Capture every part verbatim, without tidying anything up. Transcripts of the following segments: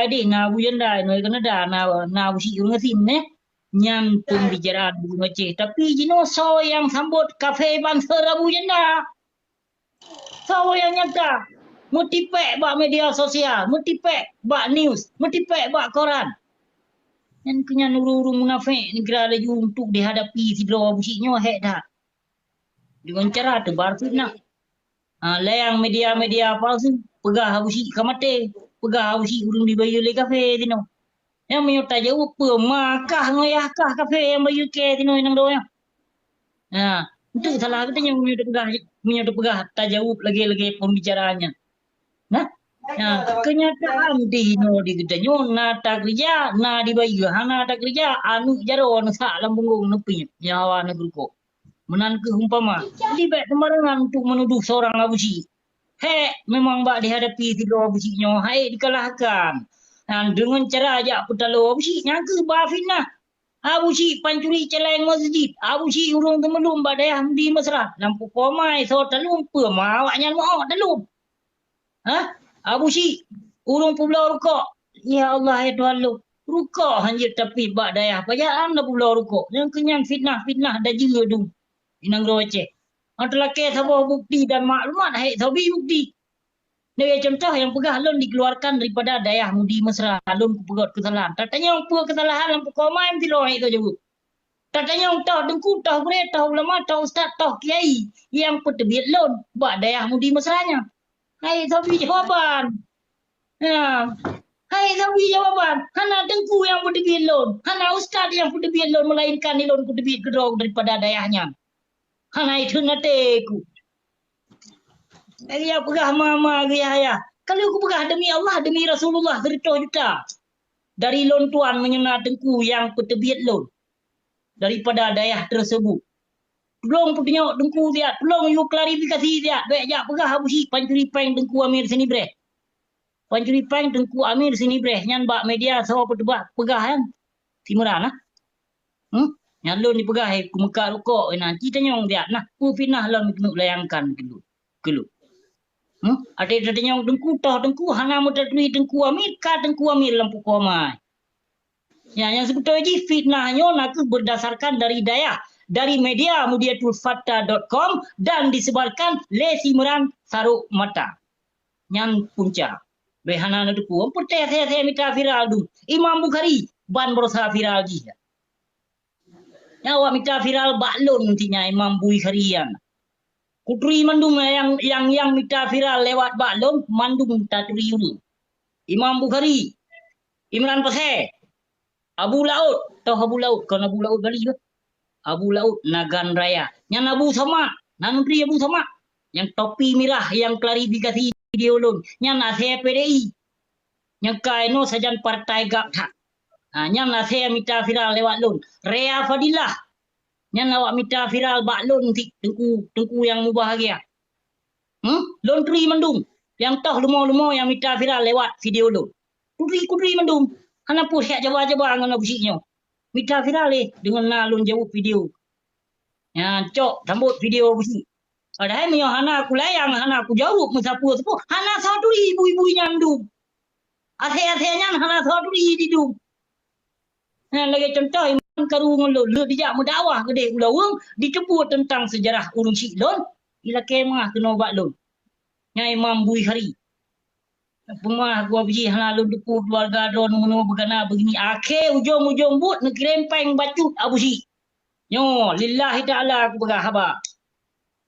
deh, na Abu Janda, na Kanada, na, na Abu Syik ureuëng gasien, neh. Nyan pembicaraan ureuëng Aceh. Tapi jinoe soe nyang sambot kafé bansa Abu Janda? Soe nyang nyata? Meutipék bak media sosial, meutipék bak news, meutipék bak koran. Nyan keuh nyan ureuëng-ureuëng munafék neugara laju untuk dihadapi sidroe Abu Syik nyoe hék that. Deungon cara teubar fitnah. Ha, lé nyang media-media palsu, peugah Abu Syik ka maté, peugah Abu Syik ureuëng dibayeue lé kafé sinoe. Nyang meunyoe tajaweueb peue ma kah ngon yah kah kafé nyang bayeue kèe sinoe inong droe nyoe. Ha, enteuk salah geutanyoe meunyoe tapeugah, meunyoe tapeugah tajaweueb lagèe-lagèe pembicaraan nyan. Nah, ha, keunyataan di inoe di geutanyoe na takeureuja, na dibayeue, hana takeureuja, aneuk jaroe neusak lam punggong neupiep, nyawa neugeurukok. Meunan keuh umpama, jadi bèk seumarangan untuk menuduh seurang Abu Syik. Hék, memang bak dihadapi sidroe Abu Syik nyoe, hai dikalahkan. Nah, deungon cara jak peutaloe Abu Syik, nyan keuh ba fitnah. Abu Syik pancuri céléng masjid, Abu Syik ureuëng teumeulom bak dayah Mudi Mesra, lam pukoe mai soe talom peue ma awaknyan meu'oh talom. Hah? Abu Syik, ureuëng peubloe rukok. Ya Allah, ya Tuhan lôn. Rukok hanjeuet tapi bak dayah pajan na peubloe rukok. Nyang keuh nyan fitnah-fitnah dajeue dum. Inong droe Aceh. Nyang teulakèe saboh bukti dan maklumat, hai sabe bukti. Lagèe contoh nyang peugah lôn dikeluarkan daripada dayah Mudi Mesra, lôn kupeugöt keusalahan. Tatanyong peue keusalahan lam pukoe mai meusidroe hai soe jaweueb. Tatanyong toh teungku, toh gurèe, toh ulama, toh ustaz, toh kiai nyang peuteubiet lôn bak dayah Mudi Mesra nyan. Hai sabe jawaban. Ha. Hai sabe jawaban. Hana teungku nyang peuteubiet lôn, hana ustaz nyang peuteubiet lôn, melainkan ilôn kupeuteubiet keudroe daripada dayah nyan. Hana itheun até ku. Lagèe nyang peugah ma-ma geuh yah-yah. Ka lheueh kupeugah demi Allah, demi Rasulullah sireutoh juta. Dari lôn tuan meunyoe na teungku nyang peuteubiet lôn daripada dayah tersebut. Tulông peutunyok teungku siat, tulông yue klarifikasi siat, bèk jak peugah Abu Syik pancuri péng Teungku Amir Sinibreh. Pancuri péng Teungku Amir Sinibreh nyan bak media soe peuteubak peugah nyan? Simeuran ah. Hmm? Nyan lôn jipeugah, eh, kumeukat rukok, eh, na ci tanyong siat nah, peue fitnah lôn keuneuk layangkan keu lôn. Keu lôn. Hmm? Até tatanyong teungku, toh teungku, hana meutaturi Teungku Amir, ka Teungku Amir lam pukoe mai. Ya, nyang sibeutôi jih fitnah nyoe na kheueh berdasarkan dari dayah, dari media mudiatulfata dot com dan disebarkan lé Simeuran Sarok Mata. Nyan punca. Bèk hana neuteupeue, peuteh asèe-asèe mita viral dum. Imam Bukhari ban barosa viral jih. Nyan awak mita viral bak lôn, intinya Imam Bukhari nyan. Kuturi mandum nyang, nyang, nyang mita viral lewat bak lôn, mandum taturi ureueng. Imam Bukhari, Imran Pasè, Abu Laôt, toh Abu Laôt, kon Abu Laôt Bali bah. Abu Laôt Nagan Raya. Nyan Abu Samak, na neuturi Abu Samak. Nyang topi mirah nyang klarifikasi video lôn, nyan asèe P D I. Nyang ka inoe sajan partai gab that. Ha, nyan asèe mita viral lewat lôn. Rea Fadilah. Nyan awak mita viral bak lôn, Teungku, Teungku nyang mubahagia. Hmm? Lôn turi mandum. Nyang toh leumo-leumo nyang mita viral lewat video lôn. Kuturi, kuturi mandum. Hana peue jak jaba-jaba ngon Abu Syik nyoe. Mita viral lé deungon na lôn jaweueb video. Nyan cok sambot video Abu Syik. Padahai meunyoe hana kulayang, hana kujaweueb meusapeue-sapeue, hana soe turi ibu-ibu nyan dum. Asèe-asèe nyan hana soe turi didum. Nah, lagèe contoh, Imam Karu ngon lôn, lheueh dijak meudakwah keudeh u Laweueng, jiteupeue teuntang seujarah ureueng Syik lôn, ilakèe meu'ah keunoe bak lôn. Nyan Imam Bukhari. Peumah gua biji hana lôn teupeue keuluwarga droeneuh meunoe beugana beugini. Akhé ujong-ujong buet neukirém péng bacut Abu Syik. Nyoe, lillahi ta'ala kupeugah haba.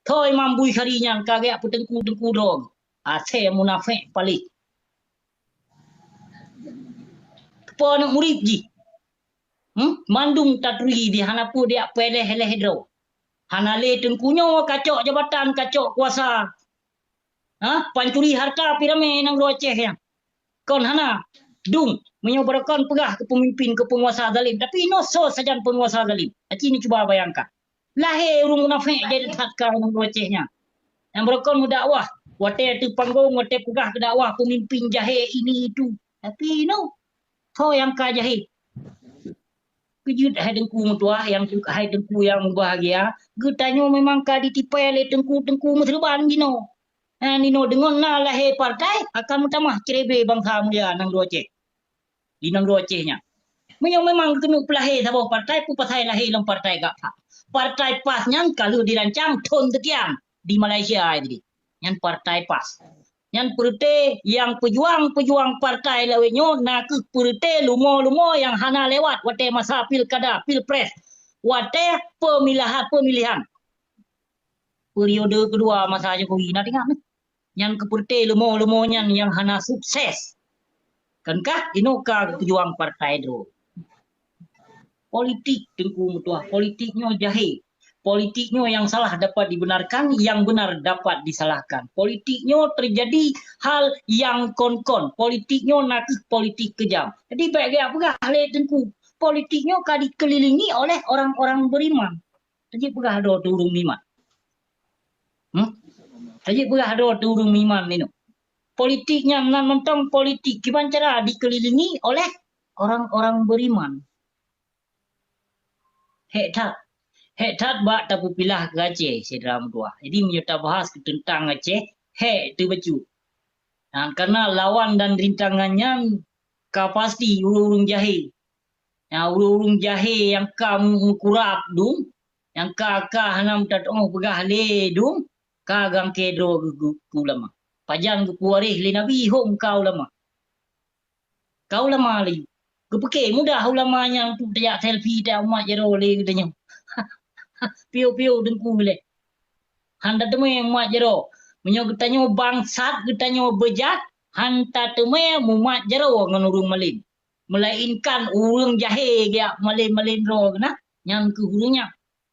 Tho Imam Bukhari nyan ka geujak peuteungku-teungku droe. Asèe munafék paléh. Keupeue aneuk murit jih? Hmm? Mandum taturi di hana peue dijak peuéléh-éléh droe. Hana lé teungku nyoe kacok jabatan, kacok kuasa. Ha? Pancuri harta piramé nanggroe Aceh nyan. Kon hana. Dum, meunyoe beureukan peugah keu peumimpin, keu peunguasa zalim. Tapi inoe soe sajan peunguasa zalim? Aci neucuba bayangkan. Lahé ureueng munafék jadi that ka nanggroe Aceh nyan. Nyang beureukan meudakwah, watèe ateueh panggong, watèe peugah keu dakwah peumimpin jahé ini itu. Tapi inoe, soe nyang ka jahé? Keujeuet hai Teungku meutuah, nyang hai Teungku nyang mubahgia, geutanyoe memang ka jitipèe lé teungku-teungku meuseureban jinoe. Nyan inoe deungon na lahé partai akan meutamah ceurébé bansa mulia nanggroe Aceh. di nanggroe Aceh nyan. Meunyoe memang keuneuk peulahé saboh partai, peue pasai lahé lom partai gak PAS. Partai PAS nyan ka lheueh dirancang thon seukian di Malaysia tadi. Nyan partai PAS. Nyan peureuté nyang peujuang-peujuang partai lawét nyoe na kheueh peureuté lumo-lumo nyang hana lewat watée masa pilkada, pilpres, watée pemilihan-pemilihan. Periode kedua masa Jokowi, na teuingat nyoe? Nyan keuh peureuté lumo-lumo nyan nyang hana sukses. Kan kah inoe ka peujuang partai droe. Politik, Teungku meutuah, politik nyoe jahé. Politik nyoe yang salah dapat dibenarkan, yang benar dapat disalahkan. Politik nyoe terjadi hal yang kon-kon. Politik nyoe na kheueh politik keujam. Jadi bék geupeugah lé Teungku, politik nyoe ka dikelilingi oleh orang-orang beriman. Tajeuet peugah droe teu ureuëng meuiman. Hmm? Tajeuet peugah droe teu ureuëng meuiman nyoe. Politik nyan nan mantong politik kiban cara dikelilingi oleh orang-orang beriman. Hék that. Hék that bak tapeupilah keu Aceh, syedara meutuah. Jadi, meunyoe tabahas keu teuntang Aceh, hék teuh bacut. Nah, karena lawan dan rintangan nyan ka pasti ureuëng-ureuëng jahé. Nah, ureuëng-ureuëng jahé nyang ka meukurab dum, nyang ka, ka hana meutateuoh peugah lé dum, ka geuangkée droe geu-, geu-, keu ulama. Pajan geupeuwaréh lé Nabi hom ka ulama. Ka ulama laju. Geupeuke mudah ulama nyang tu tajak selfie tajak umat jaroe lé geutanyoe. Piôh-piôh Teungku lé. Han tateumé umat jaroe. Meunyoe geutanyoe bangsat, geutanyoe beujat, han tateumé mumat jaroe ngon ureuëng malém. Meulainkan ureuëng jahé geujak malém-malém droe keunan, nyan kheueh ureuëng nyan.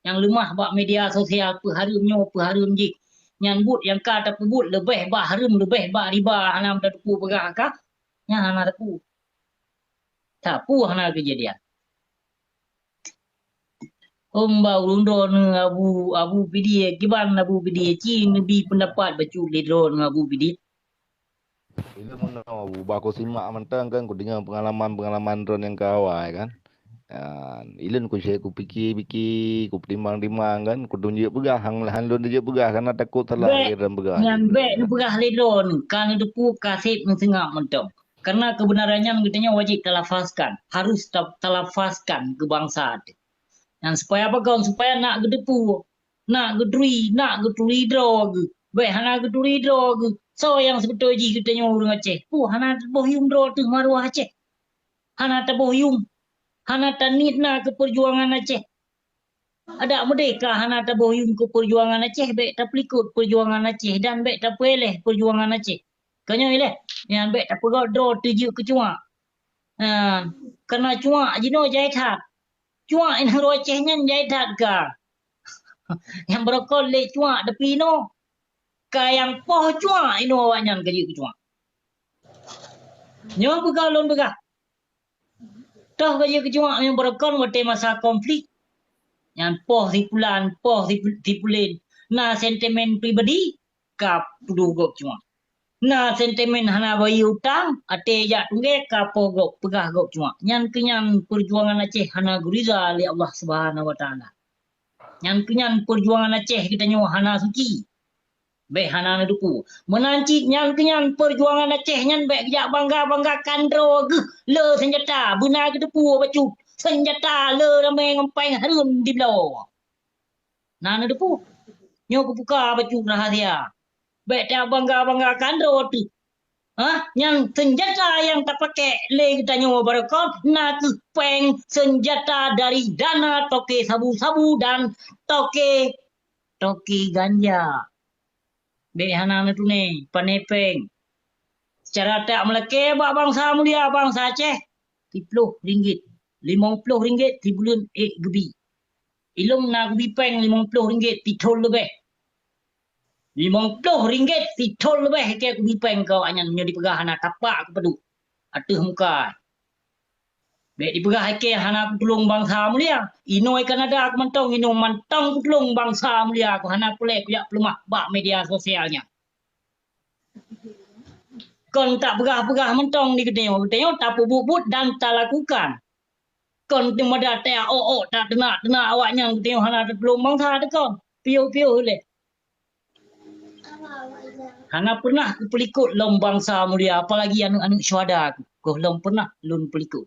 Nyang leumah bak media sosial, peuhareuem nyoe, peuhareuem jih. Nyan buet nyang ka tapeubuet leubeh bak hareuem, leubeh bak riba, hana tateupeue peugah ka. Nyan hana tateupeue. Sapeue hana keujadian. Hom ba ureuëng droeneuh Abu, Abu Pidie, kiban Abu Pidie ci neubi peundapat bacut lé droeneuh Abu Pidie. Ilôn meunoe, Abu, bah kusimak mantong kan, kudeungoe peungalaman-peungalaman droeneuh nyang ka awai kan. Nyan, ilôn kucek, kupike-pike, kupeutimang-timang kan, kuteunjeuet peugah, han, han lôn teujeuet peugah, karena takot salah Bék, lagée droeneuh peugah. Nyan bék neupeugah lé droeneuh, ka neuteupeue ka seb neuseungab mantong. Karena keubeunaran nyan geutanyoe wajéb talafazkan, harus ta-, talafazkan keu bansa teuh. Nyan supaya apa kon? Supaya nak geuteupeue, nak geuturi, nak geuturi droe geuh. Bék hana geuturi droe geuh. Soe nyang seubeutôi jih geutanyoe ureuëng Aceh? Peue hana taboh yuem droe teuh maruah Aceh? Hana taboh yuem, hana taniet na keu peujuangan Aceh. Adak meudeh ka hana taboh yuem keu peujuangan Aceh, bék tapeulikot peujuangan Aceh dan bék tapeuéléh peujuangan Aceh. Keu nyoe ilée, nyan bék tapeugah droe teujeuet keu cuak. Ha, karena cuak jinoe jai that. Cuak inong droe Aceh nyan jai that ka. Nyang beurokon lé cuak, tapi inoe ka nyang poh cuak inoe awaknyan ka jeuet keu cuak. Nyoe peugah lôn peugah. Toh ka jeuet keu cuak nyang beurokon watée masa konflik. Nyan poh si pulan, poh si pu-, si pulen. Na sentimen pribadi, ka tudoh gob cuak. Na sentimen hana bayeue utang, até jak tunggée ka poh gob, peugah gob cuak. Nyan keuh nyan peujuangan Aceh hana geuriza lé Allah Subhanahu Wa Taala. Nyan keuh nyan peujuangan Aceh geutanyoe hana suci. Bék hana neuteupeue. Meunan cit nyan keuh nyan peujuangan Aceh nyan bék jak bangga-banggakan droe geuh le seunjata, beuna geuteupeue bacut. Seunjata le ramé ngon péng hareuem dibloe. Na neuteupeue? Nyoe kubuka bacut rahasia. Bék tabangga-banggakan droe teuh. Hah? Nyang seunjata nyang tapakée lé geutanyoe barokon na kheueh péng, seunjata dari dana toke sabu-sabu dan toke, toke ganja. Bék hana neutuné, pané péng. Seucara tak meulakée bak bansa mulia bansa Aceh, siploh ringgit, limong ploh ringgit sibuleuen ék geubi. Ilôn na kubi péng limong ploh ringgit sithon leubeh. Limong ploh ringgit sithon leubeh ikée kubi péng keu awaknyan meunyoe dipeugah hana tapak kupeuduk ateueh muka. Bék dipeugah ikée hana kutulông bansa mulia. Inoe Kanada aku mantong, inoe mantong kutulông bansa mulia, aku hana peureulée kujak peuleumah bak media sosial nyan. Kon tapeugah-peugah mantong di geutanyoe, geutanyoe tapeubuet-buet dan talakukan. Kon teumada teuok-ok, tateunak-teunak awaknyan geutanyoe hana tatulông bansa teuh kon. Piôh-piôh lé. Hana pernah kupeulikot lom bansa mulia, apalagi aneuëk-aneuëk syuhada ku. Gohlom pernah lôn peulikot